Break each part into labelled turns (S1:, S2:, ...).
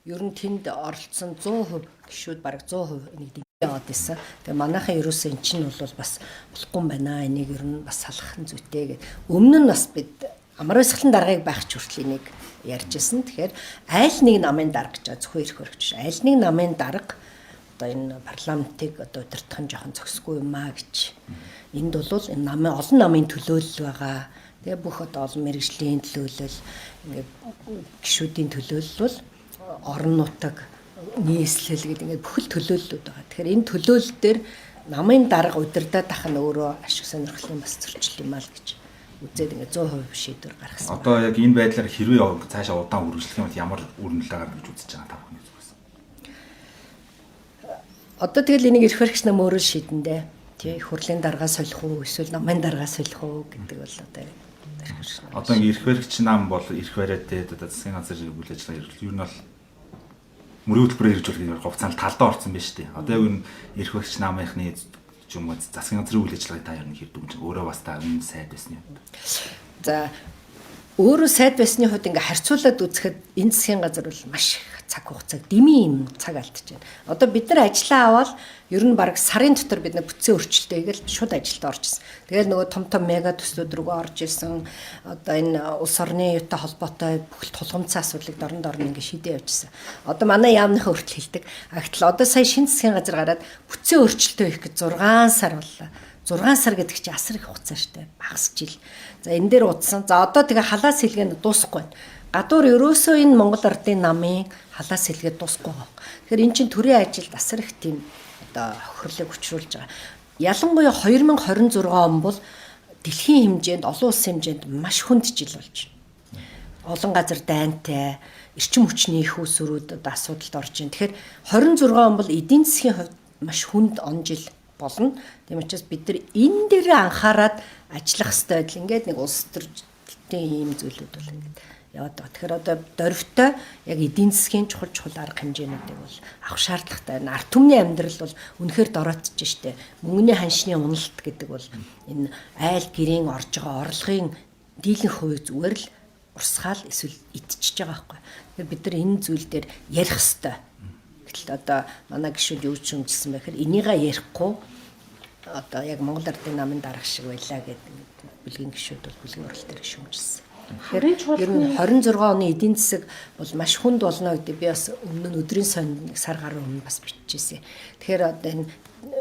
S1: Ер нь тэнд оролцсон 100% гишүүд бараг 100% энийг яваад исэн. Тэгээ манайхан ерөөсөө эн чинь бол бас болохгүй юм байна. Энийг ер нь бас салгах нь зүйтэй гэд. Өмнө нь бас бид амар баясгалан даргаыг байх ч хүртэл энийг ярьж исэн. Тэгэхээр айл нэг намын дарга гэж зөвхөн эрх баригч биш. Айл нэг намын дарга одоо энэ парламентыг одоо удирдах нь жоохон зөксгүй юм аа гэж. Энд бол энэ намын олон намын төлөөлөл байгаа. Тэгээ бүх одоо олон мэрэгжлийн төлөөлөл, ингээд гишүүдийн төлөөлөл бол орон нутаг нийслэл гэдэг ингээд бүхэл төлөөллүүд байгаа. Тэгэхээр энэ төлөөлөл дээр намын дарга удирдах ах нь өөрөө ашиг сонирхлын бас зөрчил юм аа л гэж үзээд ингээд 100% шийдвэр гаргасан.
S2: Одоо яг энэ байдлаар хэрвээ цаашаа удаан үргэлжлэх юм бол ямар үр нөлөө гарна гэж үзэж байгаа та бүхний зүгээс?
S1: Одоо тэгэл энийг эрх баригч нам өөрөө шийдэн дээ. Тий, их хурлын даргаа солих уу эсвэл намын даргаа солих уу гэдэг бол одоо эрх баригч нам.
S2: Одоо ингээ эрх баригч нам бол эрх бариад одоо засгийн газар үйл ажиллагаа ер нь бол мөрийн хөтөлбөрөөр хэрэгжүүлэх хугацаанд талдаа орсон байна шүү дээ. Одоо яг энэ эрх баригч намынхны ч юм уу засгийн газрын үйл ажиллагааг та ер нь хэр дүгнж өөрөө бас та өмнө сайд байсны хувьд.
S1: За, өөрөө сайд байсны хувьд ингээ харьцуулаад үзэхэд энэ засгийн газар бол маш их цаг хугацааг дэмий юм цаг алдаж байна. Одоо бид нар ажиллаа аваад ер нь бараг сарын дотор бид нар бүтцийн өөрчлөлтөө хийгээл шууд ажилд орчихсон. Тэгэл нөгөө том том мега төслүүд рүүгээ орж исэн. Одоо энэ улс орны юутай холбоотой бүх тулгамдсан асуудлыг дорн дорн ингээ шийдээ явжсэн. Одоо манай яамныхаа хүртэл хэлдэг. А гэтэл одоо сая шинэ засгийн газар гараад бүтцийн өөрчлөлтөө хийх гэж 6 сар боллоо. 6 сар гэдэг чинь асар их хугацаа штэ. Багас жил. За энэ дээр удсан. За одоо тэгээ халаас сэлгээнд дуусахгүй байна. Гадуур ерөөсөө энэ Монгол Ардын намын халаас сэлгээд дуусахгүй байгаа. Тэгэхээр эн чинь төрийн ажилд асар их тийм одоо хохирлыг учруулж байгаа. Ялангуяа 2026 он бол дэлхийн хэмжээнд, олон улсын хэмжээнд маш хүнд жил болж байна. Олон газар дайнтай, эрчим хүчний их усрүүд одоо асуудалд орж байна. Тэгэхээр 26 он бол эдийн засгийн хувьд маш хүнд он жил болно. Тийм учраас бид нар энэ дээр анхаарад ажиллах хэрэгтэй байдал ингээд нэг улс төрийн ийм зүйлүүд бол ингээд яваад байгаа. Тэгэхээр одоо дөрвтэй яг эдийн засгийн чухал чухал арга хэмжээнүүдийг бол авах шаардлагатай. Ард түмний амьдрал бол үнэхээр дороотж штэ. Мөнгөний ханшны уналт гэдэг бол энэ айл гэрийн орж байгаа орлогын дийлэнх хувийг зүгээр л урсгаал эсвэл идчихэж байгаа байхгүй. Тэгэхээр бид нар энэ зүйл дээр ярих хэрэгтэй. Гэтэл одоо манай гишүүд юу ч юмжсэн бэ гэхээр энийгээ ярихгүй одоо яг Монгол Ардын намын дарга шиг байлаа гэдэг бүлгийн гишүүд бол бүлгийн урал дээр шүмжилсэн. Тэгэхээр ер нь 26 оны эдийн засаг бол маш хүнд болно гэдэг би бас өмнө нь өдрийн сонд нэг сар гаруй өмнө бас биччихсэн. Тэгэхээр одоо энэ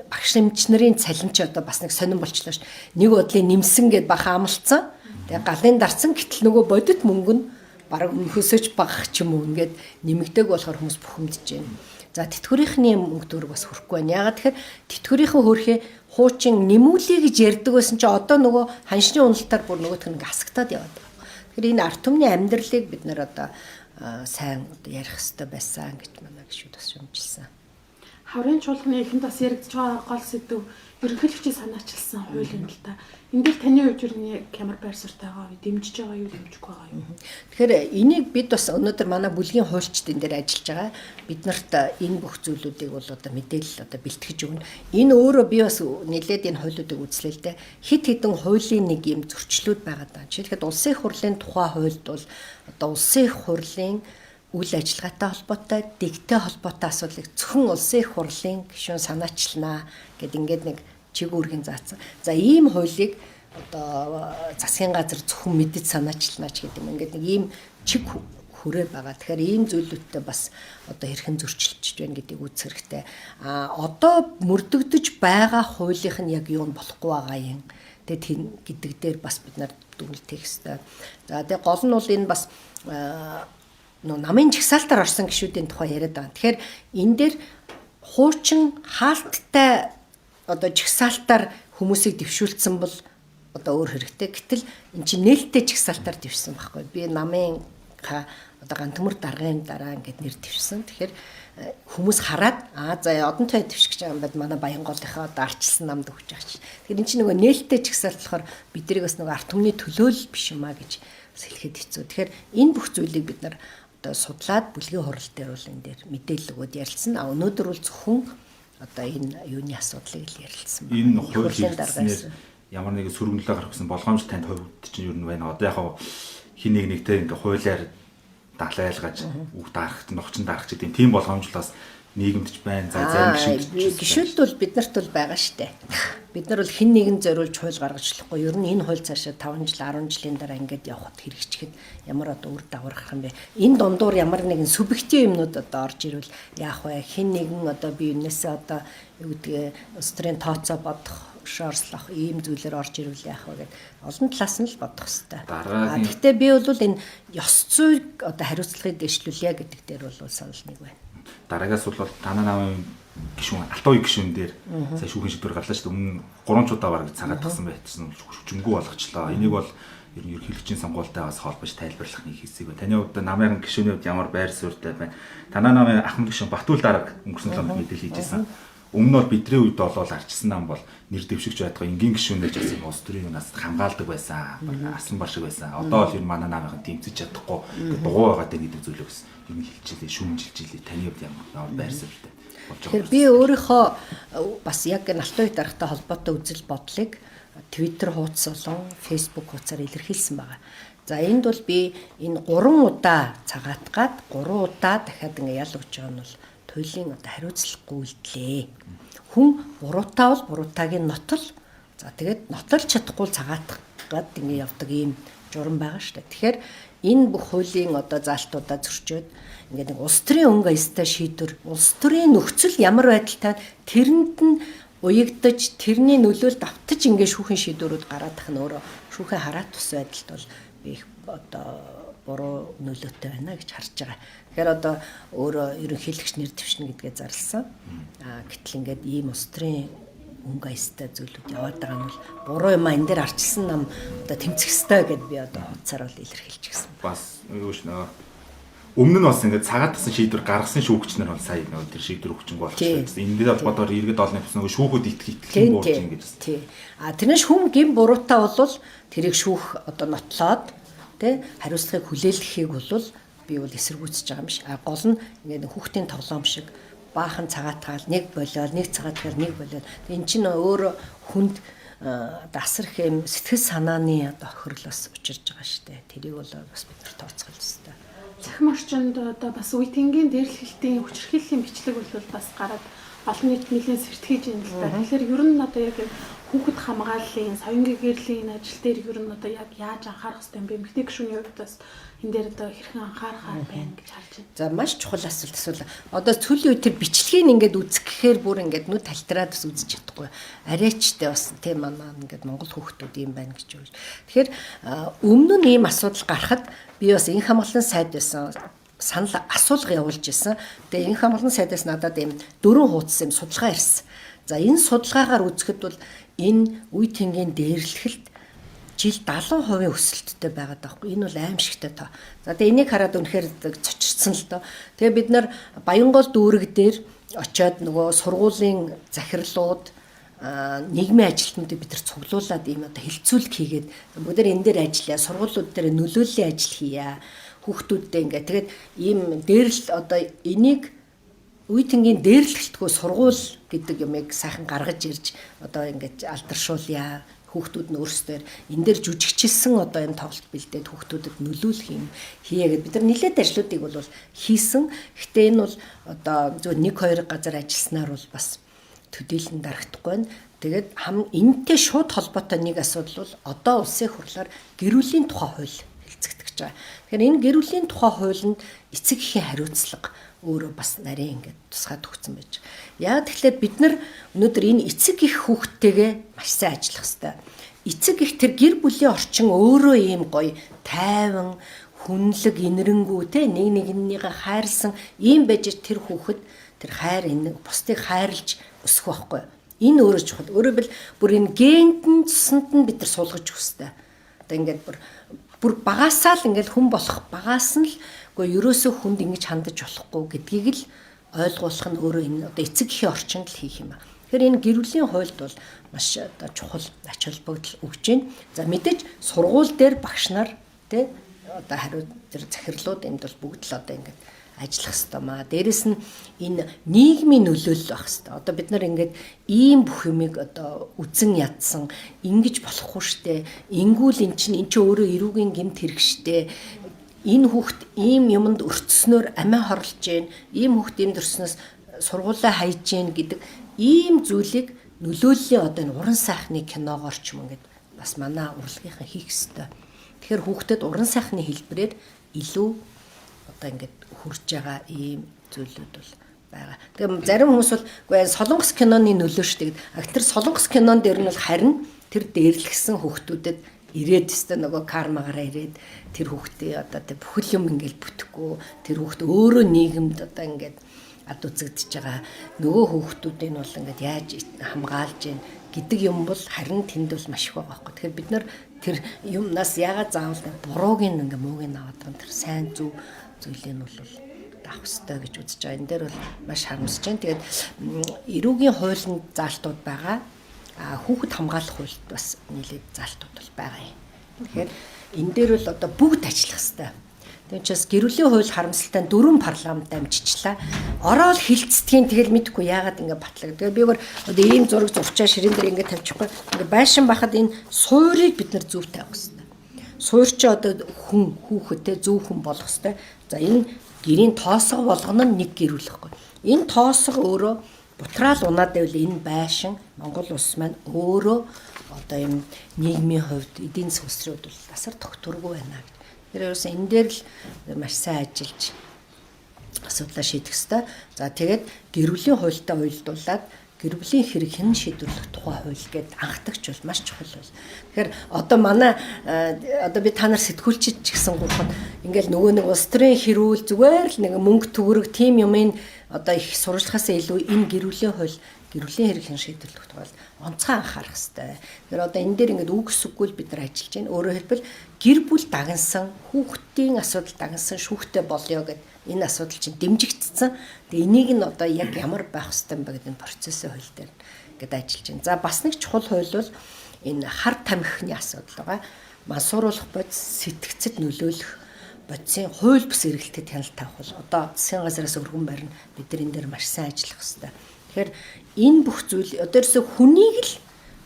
S1: багш нэмч нарын цалин ч одоо бас нэг сонирн болчлоо ш. Нэг бодлын нэмсэн гэд баха амлцсан. Тэгээ галын дарцсан гэтэл нөгөө бодит мөнгө нь бараг өмнөхөөсөөч багах ч юм уу ингээд нэмэгдээг болохоор хүмүүс бухимдаж байна. За тэтгэврийнхний мөнгө төгрөг бас хүрэхгүй байна. Яагаад тэгэхээр тэтгэврийнхээ хөрхөө хуучин нэмүүлээ гэж ярьдаг байсан чи одоо нөгөө ханшны уналтаар бүр нөгөөх нь асагтаад яваад байгаа. Тэгэхээр энэ ард түмний амьдралыг бид нар одоо сайн одоо ярих хэрэгтэй байсан гэж манай гишүүд бас шүмжилсэн.
S3: Хаврын чуулганы эхэнд бас яригдж байгаа гол сэдв ерөнхийлөгчийн санаачилсан хууль юм л та. Энэ дээр таны хувьд юу нэг ямар байр суурьтай байгаа вэ? Дэмжиж байгаа юу, дэмжихгүй байгаа юу?
S1: Тэгэхээр энийг бид бас өнөөдөр манай бүлгийн хуульчдын дээр ажиллаж байгаа. Бид нарт энэ бүх зүйлүүдийг бол одоо мэдээлэл одоо бэлтгэж өгнө. Энэ өөрөө би бас нэлээд энэ хуулиудыг үзлээ л дээ. Хит хитэн хуулийн нэг юм зөрчлүүд байгаа даа. Жишээлбэл улсын их хурлын тухай хуульд бол одоо улсын их хурлын үйл ажиллагаатай холбоотой, дэгтэй холбоотой асуудлыг зөвхөн улсын их хурлын гишүүн санаачлнаа гэд ингээд нэг чиг үүргийн заасан. За ийм хуулийг одоо засгийн газар зөвхөн мэдэж санаачлнаа ч гэдэг юм. Ингээд нэг ийм чиг хүрээ байгаа. Тэгэхээр ийм зүйлүүдтэй бас одоо хэрхэн зөрчилдөж байна гэдгийг үзэх хэрэгтэй. А одоо мөрдөгдөж байгаа хуулийнх нь яг юу нь болохгүй байгаа юм. Тэгээд тийм гэдэг дээр бас бид нар дүгнэлт хийх хэрэгтэй. За тэгээ гол нь бол энэ бас нөө намын жагсаалтаар орсон гишүүдийн тухай яриад байгаа. Тэгэхээр энэ дээр хуучин хаалттай одоо жагсаалтаар хүмүүсийг дэвшүүлсэн бол одоо өөр хэрэгтэй. Гэтэл эн чинь нээлттэй жагсаалтаар дэвшсэн байхгүй. Би намын одоо гантөмөр даргын дараа ингээд нэр дэвшсэн. Тэгэхээр хүмүүс хараад аа за одон той дэвших гэж байгаа юм байна. Манай Баянголынхаа одоо арчилсан намд өгч байгаа чинь. Тэгэхээр эн чинь нөгөө нээлттэй жагсаалт болохоор биднийг бас нөгөө ард түмний төлөөлөл биш юм а гэж бас хэлэхэд хэцүү. Тэгэхээр энэ бүх зүйлийг бид нар одоо судлаад бүлгийн хурал дээр бол энэ дээр мэдээлэл өгөөд ярилцсан. А өнөөдөр бол зөвхөн одоо энэ юуны асуудлыг л ярилцсан
S2: байна. Энэ хууль хэрэглэснээр ямар нэгэн сөрөг нөлөө гарах гэсэн болгоомж танд хувьд чинь юу нь байна? Одоо яг хин нэг нэгтэй ингээ хуулиар Далайлгаж, үг дарах, ногчин дарах гэдэг юм. Тийм болгоомжлоос нийгэмдч байна. За зарим
S1: гишүүд гишүүд бол биднэрт бол байгаа штэ. Бид нар бол хэн нэгэн зориулж хууль гаргаж болохгүй. Ер нь энэ хууль цаашаа 5 жил, 10 жилийн дараа ингээд явхад хэрэгжихэд ямар одоо үр дагавар гарах юм бэ? Энэ дундуур ямар нэгэн субъектив юмнууд одоо орж ирвэл яах вэ? Хэн нэгэн одоо би энээсээ одоо юу гэдгээ улс төрийн тооцоо бодох, шорслох ийм зүйлээр орж ирвэл яах вэ гэд олон талаас нь л бодох хэрэгтэй. Гэхдээ би бол энэ ёс зүйг одоо хариуцлагыг дэвшлүүлье гэдэг дээр бол санал нэг байна.
S2: Дараагийн асуудал бол танай намын гишүүн Алтан уян гишүүн дээр сая шүүхийн шийдвэр гарлаа шүү дээ. Өмнө 3 ч удаа бараг цагаатгсан байцсан хүчингү болгочлоо. Энийг бол ер нь ерөнхийлөгчийн сонгуультай бас холбож тайлбарлах нэг хэсэг байна. Таны хувьд намын гишүүний хувьд ямар байр суурьтай байна? Танай намын ахмад гишүүн Батүл дарга өнгөрсөн 7 хоногт мэдээлэл хийж байсан. Өмнө нь бол бидний үед бол арчсан нам бол нэр дэвшигч байтгаа энгийн гишүүнээр ч бас юм улс төрийн юунаас хамгаалдаг байсан. Арслан бар шиг байсан. Одоо бол ер нь манай намынхан тэмцэж чадахгүй дугуй байгаа гэдэг зүйлийг бас ер нь хэлчихлээ, шүүмжилж илээ. Таны хувьд ямар байр суурьтай болж байгаа?
S1: Тэгэхээр би өөрийнхөө бас яг Алтан уян даргатай холбоотой үзэл бодлыг Twitter хуудас болон Facebook хуудасаар илэрхийлсэн байгаа. За энд бол би энэ 3 удаа цагаатгаад 3 удаа дахиад ингээ ял өгч байгаа нь бол туйлын одоо хариуцлагагүй үйлдэлээ. Хүн буруутай бол буруутайг нь нотол. За тэгээд нотолж чадахгүй цагаатах гад ингээ явдаг ийм журам байгаа шүү дээ. Тэгэхээр энэ бүх хуулийн одоо заалтуудаа зөрчөөд ингээд нэг улс төрийн өнгө аястай шийдвэр, улс төрийн нөхцөл ямар байдалтай тэрэнд нь уягдаж, тэрний нөлөөлд автаж ингээ шүүхийн шийдвэрүүд гараад тах нь өөрөө шүүхээ хараат тус байдалд бол би их одоо буруу нөлөөтэй байна гэж харж байгаа. Тэгэхээр одоо өөрөө ерөнхийлөгч нэр дэвшнэ гэдгээ зарласан. Гэтэл ингээд ийм улс төрийн өнгө аястай зүйлүүд яваад байгаа нь бол буруу юм а, энэ дээр арчилсан нам одоо тэмцэх ёстой гэд би одоо хуудасаар бол илэрхийлж гисэн.
S2: Бас юу ш нөө өмнө нь бас ингээд цагаатсан шийдвэр гаргасан шүүгч нар бол сая нөгөө тэр шийдвэр хүчингү болчихсон. Энэ дээр холбоотойгоор иргэд олонны бас нөгөө шүүхүүд итгэх буурч ингэж.
S1: Тий. А тэрнээс хүм гин буруутай бол тэрийг шүүх одоо нотлоод тий хариуцлагыг хүлээлгэхийг бол би бол эсэргүүцэж байгаа юм биш. А гол нь ингээд хүүхдийн тоглоом шиг баахан цагаатгаал нэг болиол, нэг цагаатгаал нэг болиол. Эн чинь өөрөө хүнд асар их юм сэтгэл санааны одоо хохирол бас учирж байгаа шүү дээ. Тэрийг бол бас бид нар тооцоолох ёстой.
S3: Цахим орчинд одоо бас үе тэнгийн дээрлэхэлтийн хүчирхийллийн бичлэг бол бас гараад олон нийт нэлээд сэртгэж юм л та. Тэгэхээр ер нь одоо яг хүүхэд хамгааллын, соён гэгэрлийн энэ ажил дээр ер нь одоо яг яаж анхаарах хэрэгтэй юм бэ? Эмэгтэй гишүүний хувьд бас энэ дээр одоо хэрхэн анхаарахаар байна гэж харж байна.
S1: За маш чухал асуулт асуулаа. Одоо сүүлийн үед тэр бичлэгийг ингээд үзэх гэхээр бүр ингээд нүд талтираад бас үзэж чадахгүй. Арайчтай бас тийм манай ингээд монгол хүүхдүүд юм байна гэж үү. Тэгэхээр өмнө нь ийм асуудал гарахад би бас инх хамгаалан сайд байсан санал асуулга явуулж исэн. Тэгээ инх хамгаалан сайдаас надад ийм 4 хуудас юм судалгаа ирсэн. За энэ судалгаагаар үзэхэд бол энэ үе тэнгийн дээрлэхэлт жил 70% өсөлттэй байгаад байгаа хгүй. Энэ бол аимшигтай тоо. За тэгээ энийг хараад үнэхээр цочирсан л доо. Тэгээ бид нар Баянгол дүүрэг дээр очиод нөгөө сургуулийн захирлууд нийгмийн ажилтнуудыг бид нар цуглуулад ийм одоо хилцүүлэг хийгээд бүгд энэ дээр ажиллая, сургуулиуд дээр нөлөөллийн ажил хийя. Хүүхдүүдтэй ингээ тэгээд ийм дээрл одоо энийг үе тэнгийн дээрлэхэлтгүй сургууль гэдэг юмыг сайхан гаргаж ирж одоо ингэж алдаршуулъя. Хүүхдүүд нь өөрсдөр энэ дээр жүжигчилсэн одоо энэ тоглолт бэлдээд хүүхдүүдэд нөлөөлөх юм хийе гэд бид нар нэлээд ажлуудыг бол хийсэн. Гэхдээ энэ бол одоо зөвхөн 1 2 газар ажилласнаар бол бас төдийлөн дарагдахгүй байна. Тэгээд энэтэй шууд холбоотой нэг асуудал бол одоо улсын хурлаар гэр бүлийн тухай хууль хэлцэгдэж байгаа. Тэгэхээр энэ гэр бүлийн тухай хуулинд эцэг эхийн хариуцлага өөрөө бас нарийн ингээд тусгаад өгсөн байж. Яг тэгэхээр бид нар өнөөдөр энэ эцэг их хүүхдтэйгээ маш сайн ажиллах хэрэгтэй. Эцэг их тэр гэр бүлийн орчин өөрөө ийм гоё тайван, хүнлэг, инэрэнгүү те нэг нэгнийгээ хайрлсан ийм байж тэр хүүхэд тэр хайр энэ бусдыг хайрлж өсөх байхгүй. Энэ өөрөө чухал. Өөрөөр хэлбэл бүр энэ генд нь цуснд нь бид нар суулгаж өгөх хэрэгтэй. Одоо ингээд бүр багасаа л ингээд хүн болох багаас нь л үгүй ерөөсөө хүнд ингэж хандаж болохгүй гэдгийг л ойлгуулах нь өөрөө энэ одоо эцэг эхийн орчинд л хийх юм ба. Тэгэхээр энэ гэр бүлийн хуульд бол маш одоо чухал ач холбогдол өгч байна. За мэдээж сургууль дээр багш нар тий одоо хариу тэр захирлууд энд бол бүгд л одоо ингээд ажиллах хэрэгтэй маа. Дээрэс нь энэ нийгмийн нөлөөлөл байх хэрэгтэй. Одоо бид нар ингээд ийм бүх юмыг одоо үзэн ядсан ингэж болохгүй штэ. Ингүүл эн чинь өөрөө эрүүгийн гэмт хэрэг штэ Энэ хүүхд ийм юмд өртснөөр амиа хорлож гин, ийм хүүхд ийм төрснөөс сургуулаа хайж гин гэдэг ийм зүйлийг нөлөөллийн одоо энэ уран сайхны киногоор ч юм ингээд бас манай урлагийнхан хийх ёстой. Тэгэхээр хүүхдэд уран сайхны хэлбэрээр илүү одоо ингээд хүрж байгаа ийм зүйлүүд бол байгаа. Тэгээ зарим хүмүүс бол үгүй солонгос киноны нөлөө шүү дээ. А тэр солонгос кинон дээр нь бол харин тэр дээрлэгсэн хүүхдүүдэд ирээд өстө нөгөө кармагаараа ирээд тэр хүүхдээ одоо тэр бүхэл юм ингээл бүтэхгүй тэр хүүхд өөрөө нийгэмд одоо ингээд ад үзэгдэж байгаа нөгөө хүүхдүүдийг нь бол ингээд яаж хамгаалж гин гэдэг юм бол харин тэнд бол маш их байгаа байхгүй. Тэгэхээр бид нар тэр юмнаас яагаад заавал бурууг нь ингээ мууг нь аваад байгаа тэр сайн зөв зүйлийг нь бол авах ёстой гэж үзэж байгаа. Энэ дээр бол маш харамсаж байна. Тэгээд эрүүгийн хуулинд заалтууд байгаа. А хүүхэд хамгаалах хуульд бас нийлээд заалтууд бол байгаа юм. Тэгэхээр энэ дээр бол одоо бүгд ажиллах ёстой. Тийм учраас гэр бүлийн хууль харамсалтай 4 парламент дамжчихлаа. Ороод хилцдгийн тэгэл мэдэхгүй яагаад ингэ батлаг. Тэгээ би өөр одоо ийм зураг зурчаа ширээн дээр ингэ тавьчихгүй. Ингээ байшин бахад энэ суурийг бид нар зөв тавих ёстой. Суур чи одоо хүн хүүхэдтэй зөв хүн болох ёстой. За энэ гэрийн тоосго болгоно нь нэг гэр бүл гэхгүй. Энэ тоосго өөрөө бутраал унаад байвал энэ байшин Монгол улс маань өөрөө одоо юм нийгмийн хувьд эдийн засгийн өсрийн хувьд бол асар тогтворгүй байна гэж. Тэр ерөөсөн энэ дээр л маш сайн ажиллаж асуудлаа шийдэх ёстой. За тэгээд гэр бүлийн хуультай уялдуулаад гэр бүлийн хэрэг хэн шийдвэрлэх тухай хууль гээд анхдагч бол маш чухал бол. Тэгэхээр одоо манай одоо би та нар сэтгүүлчид ч гэсэн гурхад ингээл нөгөө нэг улс төрийн хэрүүл зүгээр л нэг мөнгө төгрөг тийм юмын одоо их сурвалжлахаас илүү энэ гэр бүлийн хууль гэр бүлийн хэрэг хэн шийдвэрлэх тухай онцгой анхаарах хэрэгтэй. Тэгэхээр одоо энэ дээр ингээд үг сүггүй л бид нар ажиллаж байна. Өөрөөр хэлбэл гэр бүл дагнсан, хүүхдийн асуудал дагнсан шүүхтэй болёо гэд энэ асуудал чинь дэмжигдсэн. Тэгээ энийг нь одоо яг ямар байх ёстой юм бэ гэдэг энэ процессын хууль дээр ингээд ажиллаж байна. За бас нэг чухал хууль бол энэ хар тамхины асуудал байгаа. Мансууруулах бодис, сэтгцэд нөлөөлөх бодисын хууль бус эргэлтэд хяналт тавих бол одоо засгийн газраас өргөн барина. Бид нар энэ дээр маш сайн ажиллах ёстой. Тэгэхээр энэ бүх зүйл одоо ерөөсө хүнийг л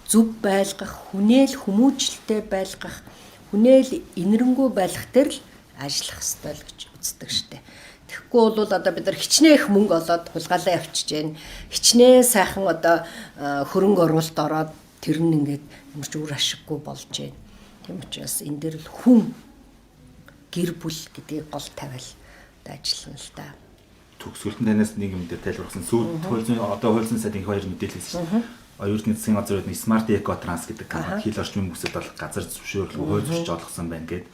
S1: зөв байлгах, хүнээ л хүмүүжлэлтэй байлгах, хүнээ л инэрэнгүй байлгах дээр л ажиллах ёстой л гэж үздэг штэ. Тэгэхгүй бол одоо бид нар хичнээн их мөнгө олоод хулгайлаа явчихж гэн. Хичнээн сайхан одоо хөрөнгө оруулалт ороод тэр нь ингээд ямар ч үр ашиггүй болж гэн. Тийм учраас энэ дээр л хүн гэр бүл гэдгийг гол тавиал одоо ажиллана л да.
S2: Төгсгөлтөн танаас нэг юм дээр тайлбарласан. Сүйд хууль одоо хууль зүйн сайд их хоёр мэдээлэл хийсэн шүү дээ. Оюутны засгийн газар үед Smart Eco Trans гэдэг компани хил орчмын бүсэд бол газар зөвшөөрлгүй хууль зөрчиж олгосон байна гэд.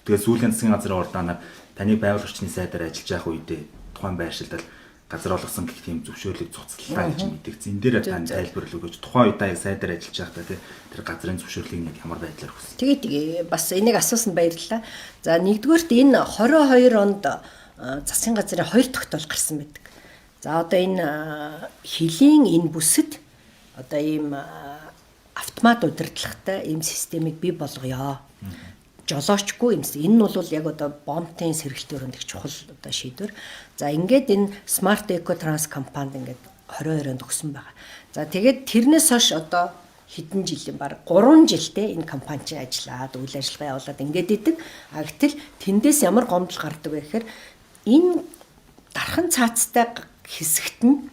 S2: Тэгээ сүүлийн засгийн газрын урдаанаар таны байгаль орчны сайдаар ажиллаж байх үедээ тухайн байршилд газар олгосон гэх тийм зөвшөөрлийг цуцлаа гэж мэдэгдсэн. Энэ дээр тань тайлбарлал өгөөч. Тухайн үед та яг сайдаар ажиллаж байхдаа тий тэр газрын зөвшөөрлийг нэг ямар байдлаар өгсөн.
S1: Тэгээ бас энийг асуусан баярлалаа. За нэгдүгээрт энэ 22 онд засгийн газрын 2 тогтоол гарсан байдаг. За одоо энэ хилийн энэ бүсэд одоо ийм автомат удирдлагатай ийм системийг бий болгоё. Жолоочгүй юм. Энэ нь бол яг одоо бомбын сэргэлтийн өрөөнд их чухал одоо шийдвэр. За ингээд энэ Smart Eco Trans компанид ингээд 22 онд өгсөн байгаа. За тэгээд тэрнээс хойш одоо хэдэн жилийн баг 3 жилдээ энэ компани чинь ажиллаад үйл ажиллагаа явуулаад ингээд идэг. А гэтэл тэндээс ямар гомдол гардаг вэ гэхээр энэ дархан цаацтай хэсэгт нь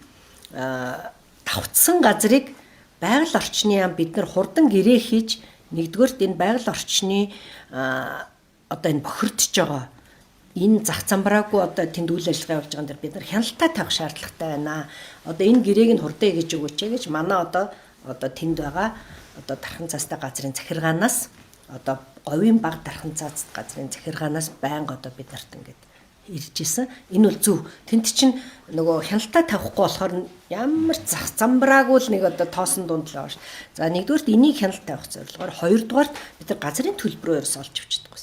S1: давтсан газрыг байгаль орчны яам бид нар хурдан гэрээ хийж нэгдүгээрт энэ байгаль орчны одоо энэ бохирдож байгаа энэ зах замбраагүй одоо тэнд үйл ажиллагаа явуулж байгаа дэр бид нар хяналтаа тавих шаардлагатай байна. Одоо энэ гэрээг нь хурдан хийж өгөөч гэж манай одоо тэнд байгаа одоо дархан цаастай газрын захиргаанаас одоо говийн баг дархан цаац газрын захиргаанаас байнга одоо бид нарт ингээд ирж исэн. Энэ бол зөв. Тэнд чинь нөгөө хяналтаа тавихгүй болохоор ямар ч зах замбраагүй л нэг одоо тоосон дунд л байгаа шүү. За нэгдүгээрт энийг хяналт тавих зорилгоор, хоёрдугаарт бид нар газрын төлбөрөө ерөөс олж авч чадахгүй.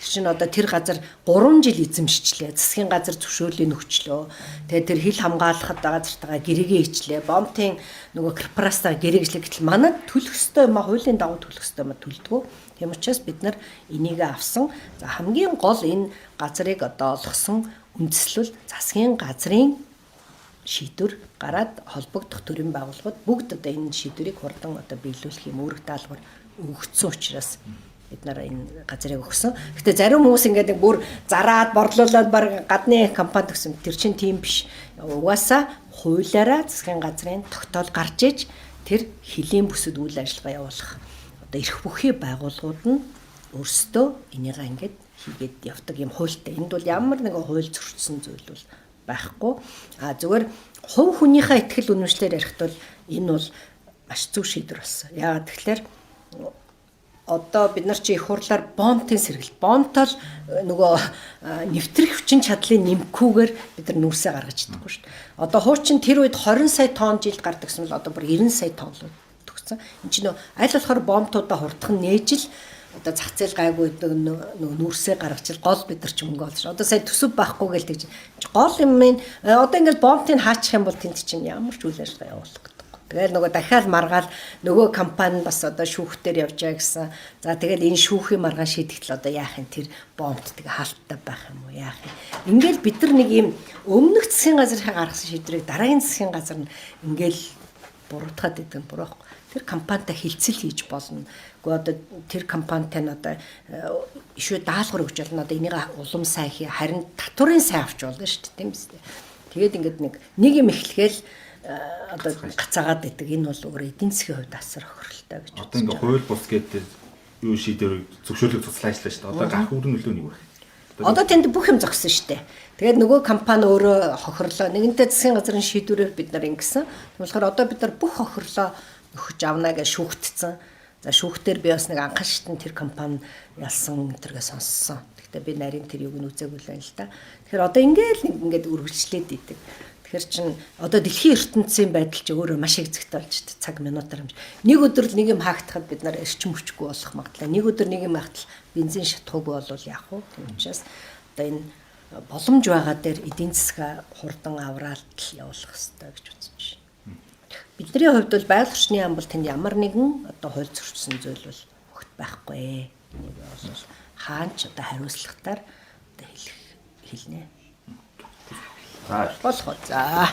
S1: Тэр чинь одоо тэр газар 3 жил эзэмшчлээ. Засгийн газар зөвшөөрлийг өгчлөө. Тэгээд тэр хил хамгаалахад газартайгаа гэрээгээ ичлээ. Бомтын нөгөө корпорацтайгаа гэрээг ичлээ. Гэтэл манад төлөх ёстой юм а хуулийн дагуу төлөх ёстой юм а төлдгөө. Тийм учраас бид нар энийг авсан. За хамгийн гол энэ газрыг одоо олгосон үндэслэл засгийн газрын шийдвэр гараад холбогдох төрийн байгууллагууд бүгд одоо энэ шийдвэрийг хурдан одоо биелүүлэх юм үүрэг даалгавар өгөгдсөн учраас Бид нар энэ газрыг өгсөн. Гэтэ зарим хүмүүс ингээд бүр зараад борлуулад баг гадны компанид өгсөн. Тэр чинь тийм биш. Угаасаа хуулиараа засгийн газрын тогтоол гарч иж тэр хөлийн бүсэд үйл ажиллагаа явуулах одоо эрх бүхий байгууллагууд нь өөрсдөө энийгээ ингээд хийгээд явдаг юм хуультай. Энд бол ямар нэгэн хууль зөрчсөн зүйл бол байхгүй. А зүгээр хувь хүнийхээ итгэл үнэмшлээр ярихад бол энэ бол маш зөв шийдвэр болсон. Яагаад тэгэхээр одоо бид нар чи их хурлаар бомтын сэргэлт. Бомтол нөгөө нэвтрэх хүчин чадлын нэмэхгүйгээр бид нар нүүрсээ гаргаж чадахгүй шүү дээ. Одоо хуучин тэр үед 20 сая тонн жилд гардаг гэсэн бол одоо бүр 90 сая тонн руу төгссөн. Энд чинь нөө аль болохоор бомтуудаа хурдхан нээж л одоо зах зээл гайгүй нөгөө нүүрсээ гаргаж л гол бид нар ч мөнгө олж. Одоо сая төсөв байхгүй гэл тэгж. Гол юм нь одоо ингээл бомтыг хаачих юм бол тэнд чинь ямар ч үйл ажиллагаа явуулах. Тэгэл нөгөө дахиад маргаал нөгөө компани бас одоо шүүхтэр явж байгаа гэсэн. За тэгэл энэ шүүхийн маргаан шийдэгтэл одоо яах юм, тэр бомбт тэг хаалттай байх юм уу, яах юм. Ингээл бид нар нэг юм өмнөх засгийн газрынхаа гаргасан шийдвэрийг дараагийн засгийн газар нь ингээл буруутгаад идэг нь буруу байхгүй. Тэр компанитай хилцэл хийж болно. Гэхдээ одоо тэр компанитай нь одоо ишүү даалгавар өгч болно. Одоо энийг улам сайн хий, харин татварын сайн авч болно шүү дээ, тийм үстэй. Тэгээд ингээд нэг юм эхлэхэл одоо гацаагаад идэг. Энэ бол өөр эдийн засгийн хувьд асар хохиролтой гэж.
S2: Одоо ингээ хууль бус гэдэг юу шийдвэр зөвшөөрлөг цуцлаа ажиллаа шүү дээ. Одоо гарах үр нөлөө нь юу вэ?
S1: Одоо тэнд бүх юм зогссон шүү дээ. Тэгээд нөгөө компани өөрөө хохирлоо. Нэгэнтээ засгийн газрын шийдвэрээр бид нар ингэсэн. Тийм болохоор одоо бид нар бүх хохирлоо нөхөж авна гэж шүүгдсэн. За шүүхтэр би бас нэг анхан шатнд тэр компани ялсан тэргээ сонссон. Гэхдээ би нарийн тэр юуг нь үзээгүй л байна л да. Тэгэхээр одоо ингээл нэг ингээд үргэлжлээд идэг. Тэгэхээр чин одоо дэлхийн ертөнцийн байдал чи өөрөө маш их зэгтэй болж дээ. Цаг минутаар юм. Нэг өдөр л нэг юм хаагдахад бид нар эрчим хүчгүй болох магадлал. Нэг өдөр нэг юм хаагдтал бензин шатхуугүй болвол яах вэ? Тийм учраас одоо энэ боломж байгаа дээр эдийн засгаа хурдан авраалт явуулах хэрэгтэй гэж үзэж байна. Бидний хувьд бол байгаль орчны яам бол тэнд ямар нэгэн одоо хууль зөрчсөн зүйл бол огт байхгүй. Энийг бол хаан ч одоо хариуцлагатаар одоо хэлнэ.
S2: За
S1: болох уу. За.